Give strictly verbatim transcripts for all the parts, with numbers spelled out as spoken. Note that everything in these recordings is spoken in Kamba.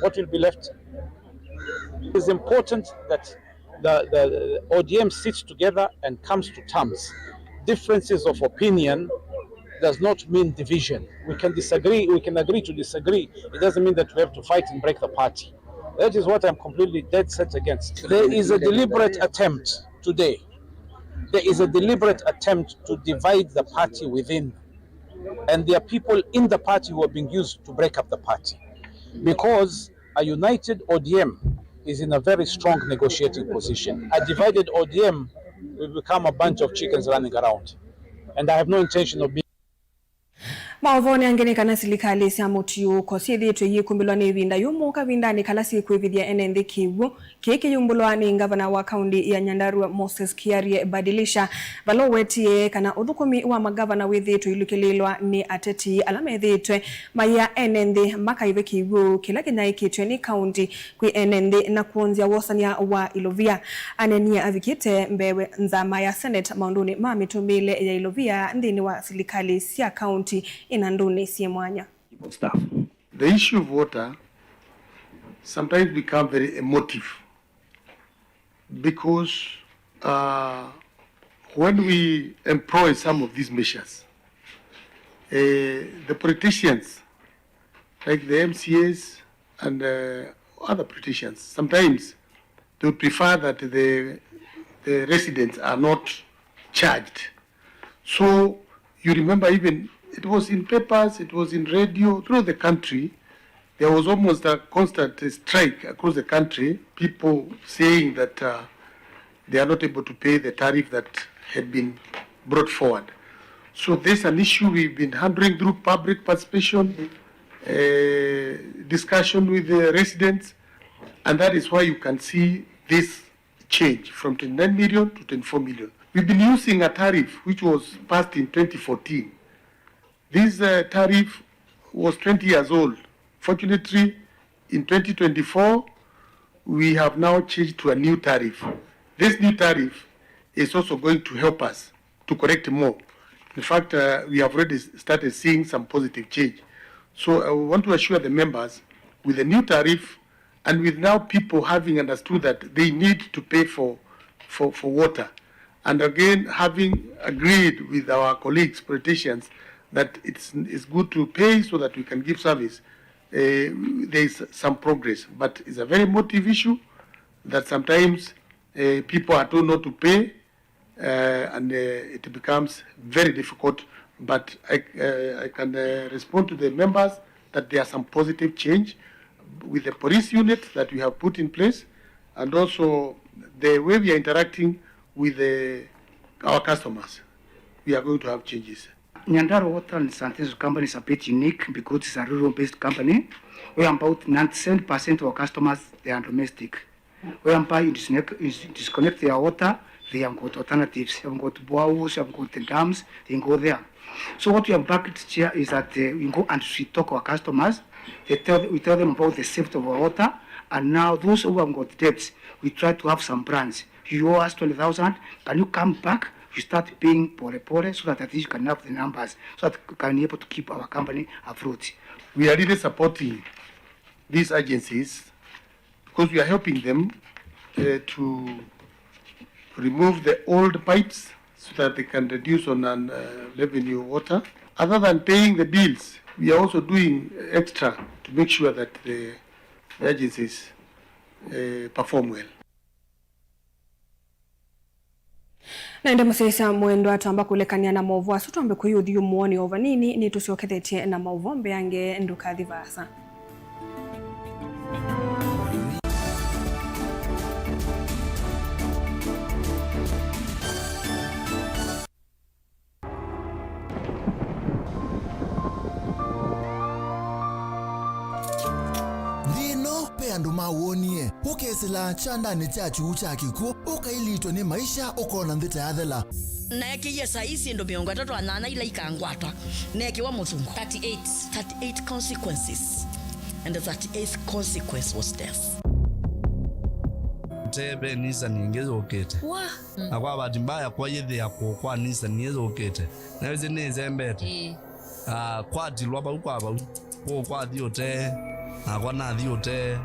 What will be left? It is important that the, the O D M sits together and comes to terms. Differences of opinion does not mean division. We can disagree, we can agree to disagree. It doesn't mean that we have to fight and break the party. That is what I'm completely dead set against. There is a deliberate attempt today. There is a deliberate attempt to divide the party within. And there are people in the party who are being used to break up the party. Because a united O D M is in a very strong negotiating position. A divided O D M will become a bunch of chickens running around. And I have no intention of being Maũvoonĩ angĩ nĩ kana silikalĩ sya mũtiũũko syĩthĩĩtwe iyĩkumbĩlwa nĩ ĩvinda yũmũ kavindanĩ kala syĩkwĩvithya ene nthĩ kĩw'ũ. Kĩĩ kĩyumbũlwa nĩ ngavana wa kaũnti ya Nyandarua Moses Kiarie Badilisha, vala ũwetie kana ũthũkũmi wa magavana wĩthĩĩtwe ũilũkĩlĩĩlwa nĩ ateti ala methĩĩtwe mayĩa ene nthĩ makaĩve kĩw'ũ kĩla kĩnyaĩĩkĩtw'e nĩ kaũnti kwĩ ene nthĩ na kwonzya wosany'a wa ilovia. Anenie avikĩte mbee wa nzama ya Senate maũndũnĩ ma mĩtũmĩĩle ya ilovia nthĩnĩ wa silikalĩ sya kaũnti ina ndũnĩ syĩ mwanya. Staff. The issue of water sometimes become very emotive because uh, when we employ some of these measures, uh, the politicians, like the M C As and uh, other politicians, sometimes they would prefer that the, the residents are not charged. So you remember, even it was in papers, it was in radio throughout the country. There was almost a constant strike across the country, people saying that uh, they are not able to pay the tariff that had been brought forward. So there's an issue we've been handling through public participation, uh, discussion with the residents, and that is why you can see this change from twenty-nine million to twenty-four million. We've been using a tariff which was passed in twenty fourteen. This uh, tariff was twenty years old. Fortunately, in twenty twenty-four, we have now changed to a new tariff. This new tariff is also going to help us to collect more. In fact, uh, we have already started seeing some positive change. So I want to assure the members, with the new tariff, and with now people having understood that they need to pay for, for, for water, and again having agreed with our colleagues politicians that it's, it's good to pay so that we can give service, uh, there is some progress. But it's a very emotive issue that sometimes uh, people are told not to pay, uh, and uh, it becomes very difficult. But I, uh, I can uh, respond to the members that there are some positive change with the police unit that we have put in place, and also the way we are interacting with the, our customers. We are going to have changes. Nyandarua Water and Sanitation Company is a bit unique because it's a rural-based company, where about ninety-seven percent of our customers, they are domestic. Whereby you disconnect, you disconnect their water, they have got alternatives. They have got boreholes, they have got the dams, they go there. So what we have backed here is that uh, we go and we talk our customers. They tell, we tell them about the safety of our water, and now those who have got debts, we try to have some plans. You owe us twenty thousand, can you come back? You start paying pole pole so that at least you can have the numbers, so that we can be able to keep our company afloat. We are really supporting these agencies because we are helping them uh, to remove the old pipes so that they can reduce on an uh, revenue water. Other than paying the bills, we are also doing extra to make sure that the, the agencies uh, perform well. Na ĩndĩ mũsyaĩĩsya mwendwa, twamba kũlekany'a na maũvoo asu twambe kwĩyũthi ũmũonĩ o vanini, nĩtũsyokethetye na maũvoo mbeange, ndũkathi vaasa. Nthĩ ĩno ve andũ mawonie, ũkesĩla kyandanĩ kya kyuu kya kĩkw'ũ, ũkailitwe nĩ maisha, ũkona nthĩ ta yathela. Naekĩie saa ii syĩndũ mĩongo ĩtatũ na nyanya ila ikangwatwa, neekĩwa mũthungo. Thirty-eight. Thirty-eight consequences. And the thirty-eighth consequence was death. Te ve Nissan ĩngĩ yũkĩte. Wa? Mm. Na kwa bahati mbaya, kwa yĩthĩa kũũ kwa Nissan ĩyũkĩte, na ĩsĩ nĩĩsembete. Ĩĩ. Ah, kwatilwa vau kwa vau, kũũ kwathi ũtee. Nakwa nathi ũtee.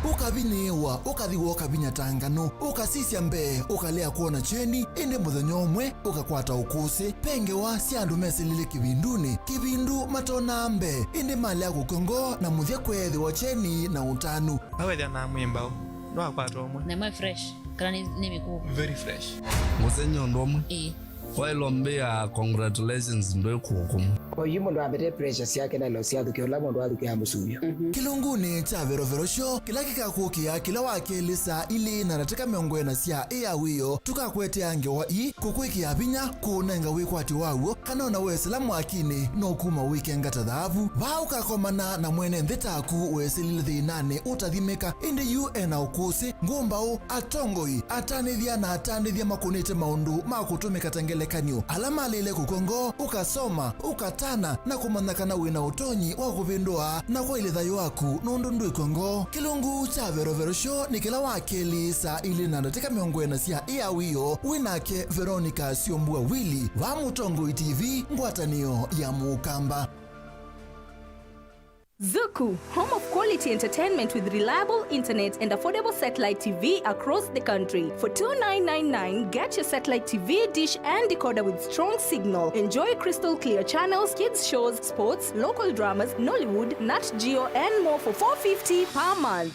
Ũkavinyĩĩwa, ũkathi wooka vinya ta nganũ, ũkasisya mbee, ũkalea kwona kyeni, ĩndĩ mũthenya ũmwe ũkakwata ũkũsĩ. Ve ngewa sya andũ mesilĩlye kĩvindunĩ, kĩvindu matonaa mbee, ĩndĩ malea kũkw'a ngoo na mũthya kweethĩwa kyeni na ũtanu. Awethĩa na mwĩ mbaũ, ndwakwata ũmwe. Na mwe fresh, kana nĩ, nĩ mĩkũũ? Very fresh. Mũsenya ũndũ ũmwe. Ĩĩ. Waĩlwa mbĩa congratulations ndwĩ kũkũmũ. Oyu mũndũ ambĩte pressure syake na ilo syathũkĩa ũla mũndũ athũkĩa mũsuvyo. Kĩlungunĩ kya verovero syo kĩla kĩkakũkĩa kĩla wa kelĩ saa ilĩ na ndatĩka mĩongo ĩna sya ĩa wĩoo, tũkakũetea ngewa ii kũkwĩkĩa vinya, kũũnenga wĩkwatyo waw'o, kana ona wesĩla mwakinĩ no kuma wĩkenga ta thaavu. Vaa ũkakomana na mwene nthĩ taku wesilile thĩnanĩ ũtathimĩka, ĩndĩ yu ena ũkũsĩ, ngũmbaũ, atongoi, atanĩthya na atanĩthya makũnĩte maũndũ ma kũtũmĩka ta ngelekany'o ala malĩle kũkw'a ngoo, ũkasoma, ũkatana na kũmanya kana wĩ na ũtonyi wa kũvĩndũa na kwaĩlĩ thayũ waku nũndũ ndwĩkw'a ngoo. Kĩlungu kya Verovero Show nĩ kĩla wa kelĩ saa ilĩ na ndatĩka mĩongo ĩna sya ĩa wĩoo, wĩ nake Veronica Syombua Willy, vaa Mũtongoi T V, ngwatanĩo ya Mũkamba. Zuku, home of quality entertainment with reliable internet and affordable satellite T V across the country. For two nine nine nine, get your satellite T V dish and decoder with strong signal. Enjoy crystal clear channels, kids shows, sports, local dramas, Nollywood, Nat Geo, and more for four fifty per month.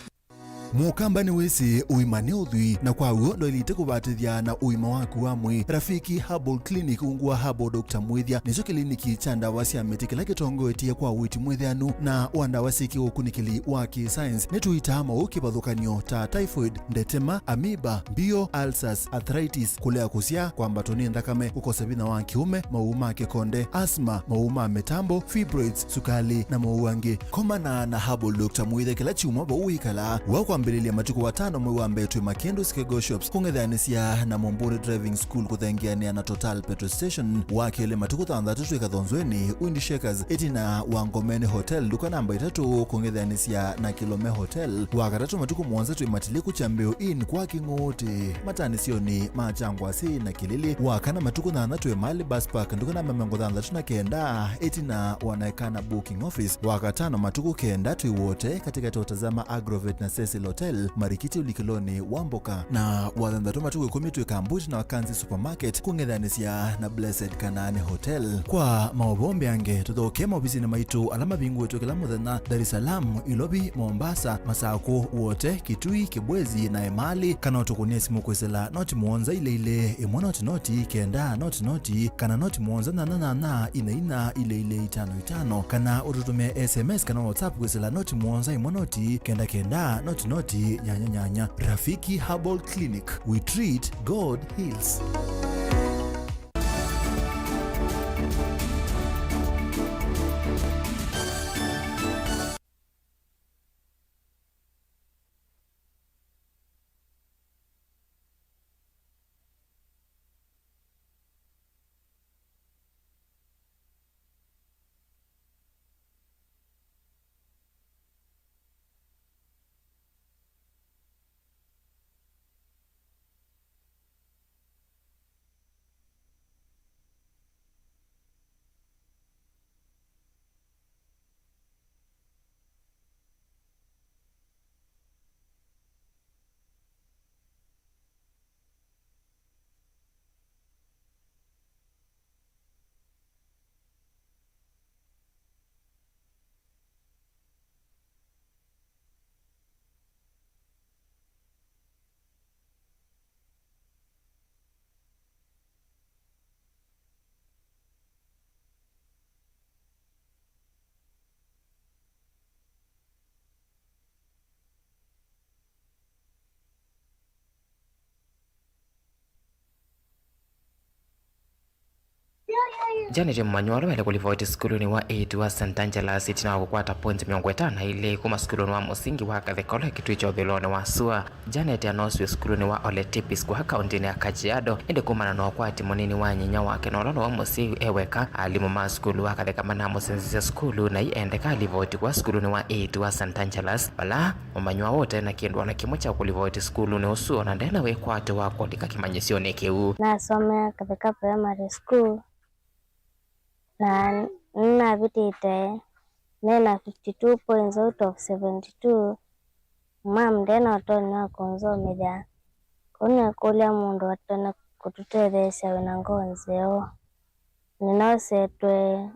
Mũkamba nĩwĩsĩ ũima nĩ ũthwii, na kwa w'o ndwaĩlĩte kũvatĩthya na ũima waku wa mwĩĩ. Rafiki Herbal Clinic ungu wa Herbal Doctor Mwĩthya nĩkyo kĩliniki kya ndawa sya mĩtĩ kĩla kĩtongoetye kwa ũiiti mwĩthĩanu na wa ndawa syĩ kĩũkunĩkĩli wa kĩ-science. Nĩtũitaa maũũ kĩvathũkany'o ta typhoid, ndetema, amoeba, mbio, ulcers, arthritis, kũlea kũsyaa, kwambatwa nĩ nthakame, kũkosa vinya wa kĩũme, maũũ ma kĩkonde, asthma, maũũ ma mĩtambo, fibroids, sukali, na maũũ angĩ. Komana na Herbal Doctor Mwĩthya kĩla kyumwa vau wĩkalaa. Wa kwambĩlĩlya matukũ atano mwei wa mbee twĩ Makĩndũ Skego Shops, kũng'ethanĩsya na Mũmbũnĩ Driving School kũthengeanĩa na Total Petrol Station. Wa kelĩ matukũ thanthatũ twĩ Kathonzweni, Wind Shakers, ĩtina wa Ngomeni Hotel, nduka namba itatũ, kũng'ethanĩsya na Kilome Hotel. Wa katatũ matukũ mũonza twĩ Matiliku Kyambĩo Inn kwa Kĩng'ũũtĩ, matanĩsyonĩ ma Kyangwasĩ na Kĩlĩlĩ. Wa kana matukũ thanthatũ twĩ Mali Bus Park, nduka namba mĩongo thanthatũ na kenda, ĩtina wa Naekana Booking Office. Wa katano matukũ kenda twĩ Wote, katĩkatĩ wa Tazama Agrovet na Cecil Hotel, marikiti ũlikĩlonĩ wa mboka. Na wa thanthatũ matukũ ĩkũmi twĩ Kambuti na Wakanzi Supermarket, kũng'ethanĩsya na Blessed Kanaani Hotel. Kwa maũvoo mbeange, tũthokee maovisinĩ maitũ ala mavingũĩtwe kĩla mũthenya, Dar es Salaam, Ilovi, Mombasa, Masakũ, Wote, Kitui, Kibwezi na Emali, kana ũtũkũnĩe simũ kwĩsĩla noti mũonza ilĩ ilĩ, ĩmwe noti noti, kenda noti noti, kana noti mũonza nyanya nyanya, ina ina, ilĩ ilĩ itano itano, kana ũtũtũmĩe S M S kana WhatsApp kwĩsĩla noti mũonza ĩmwe noti, kenda kenda, noti noti, nyanya nyanya. Rafiki Herbal Clinic, we treat, God heals. Janet Mũmanywa ũla waĩle kũlivoti sukulunĩ wa eight wa Saint Angelas ĩtina wa kũkwata points mĩongo ĩtano na ilĩ kuma sukulunĩ wa mũsingi wa Kathekolo Kitui kya ũthũĩlonĩ wa sua. Janet anoosiwe sukulunĩ wa Ole Tipis kwa kaũntĩnĩ ya Kajiado, ĩndĩ kumana na ũkwati mũnini wa nyinya wake na ũla no mũsyai e weka, alimũ ma sukulu wa Katheka manamũsenzesya sukulu na ĩendeka alivoti kwa sukulunĩ wa eight wa Saint Angelas, vala Mũmanywa ũte na kĩndũ ona kĩmwe kya kũlivoti sukulunĩ ũsu, ona nde na wĩkwatyo wa kũlika kĩmanyĩsyonĩ kĩu. Nasomea Katheka Primary School na nĩnavĩtĩte nĩ na fifty two points out of seventy two. Mam nde na ũtonyi wa kũnzomethya, kwoou nĩkũlya mũndũ atonya kũtũtetheesya wĩ na ngoo nzeo. Nĩnaosetwe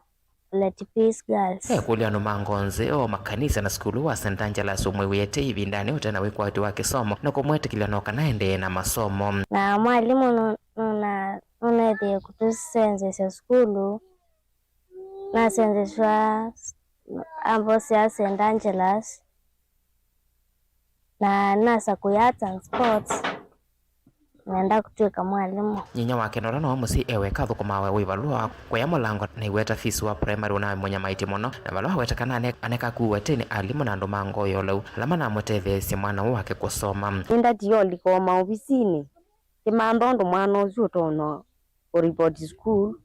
Let Peace Girls. Ekũlya andũ ma ngoo nzeo, makanisa na sukulu wa Saint Angelas ũmwĩw'ĩe tei ĩvindanĩ ũte na wĩkwatyo wa kĩsomo na kũmwetĩkĩlya no kana aendee na masomo. Na mwalimũ nũ- nũna- nũneethĩie kũtũsenzesya sukulu. Nasenzeswa ambosea Saint Angelas, na nasa kũya arts and sports, nenda kũtw'ĩka mwalimũ. Nyinya wake Nora no mũsyĩ e weka athũkũmaa wĩa wĩ valũa kũya mũlango na iweta fees wa primary ũnamũnyamaĩtye mũno, na vala waweta kana ane- aneka kuwa tene alimũ na andũ ma ngoo ya ũlau ala manamũtetheesye mwana ũũ wake kũsoma. Nĩndatie ũlika o maovisinĩ kĩmantha ũndũ mwana ũsu ũtonya kũripoti sukulu,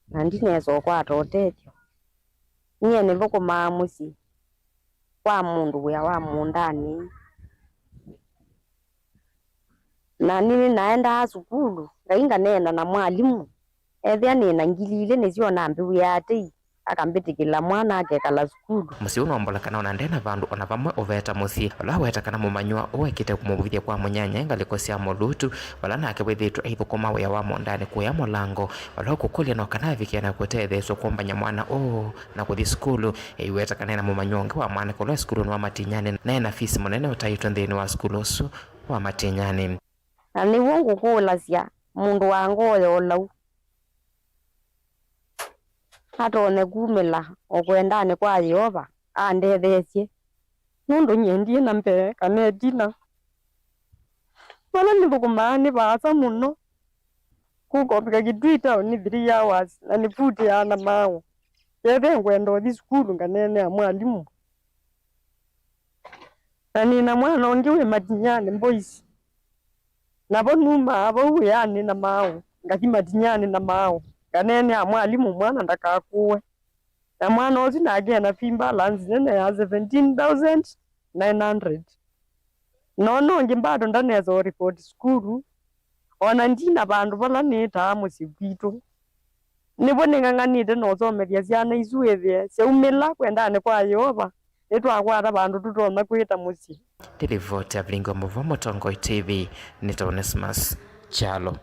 na ndinesa ũkwata ũtethyo. Nyie nĩthũkũmaa mũsyĩ kwa mũndũ wĩa wa mũũndanĩ, na nĩnaendaa sukulu, ngai nganeena na mwalimũ, ethĩa nĩ na ngili ilĩ nĩsyo nambĩw'ĩaa tei, akambĩtĩkĩla mwana akekala sukulu. Mũsyĩ ũũ nombola kana ona nde na vandũ ona vamwe ũveta mũsyĩ, vala weta kana mũmanyĩw'a ũũ ekĩte kũmũvithya kwa mũnyanyae ngalĩko sya mũlutu, vala nake wĩthĩĩtwe aithũkũma wĩa wa mũũndanĩ kũya mũlango, vala ũkũkũlya no kana avikĩa na kũtetheesw'a kũmbany'a mwana ũũ na kũthi sukulu. Eiweta kana ena mũmanyĩw'a ũngĩ wa mwanake ũla wĩ sukulunĩ wa Matinyani na ena fees mũnene ũtaĩtwe nthĩnĩ wa sukulu ũsu wa Matinyani. Na nĩw'o ngũkũlasya mũndũ wa ngoo ya ũlau atonye kumĩla o kwendanĩ kwa Yeova andetheesye, nũndũ nyie ndi na mbee kana ĩtina. Vala nĩthũkũmaa nĩ vaasa mũno, kũkovika Kitui taoni three hours na nĩvutĩaa na maaũ. Kethĩa ngwenda ũthi sukulu nganeenea mwalimũ. Na nĩ na mwana ũngĩ wĩ Matinyani Boys. Navo numaa vau wĩanĩ na maaũ, ngathi Matinyani na maaũ, nganeenea mwalimũ mwana ndakakũwe. Na mwana ũsu nake ena fee balance nene ya seventeen thousand nine hundred. Na ũno ũngĩ bado ndanesa ũripoti sukulu, o na ndi na vandũ vala nĩtaa mũsyĩ kwitũ. Nĩvo nĩng'ang'anĩte na ũsomethya syana isu ĩthĩe syaumĩla kwendanĩ kwa Yeova, nĩtwakwata vandũ tũtonya kwĩta mũsyĩ. Nĩ livoti ya Vilingi wa Mũvoo Mũtongoi T V, nĩ ta Onesmus Kyalo.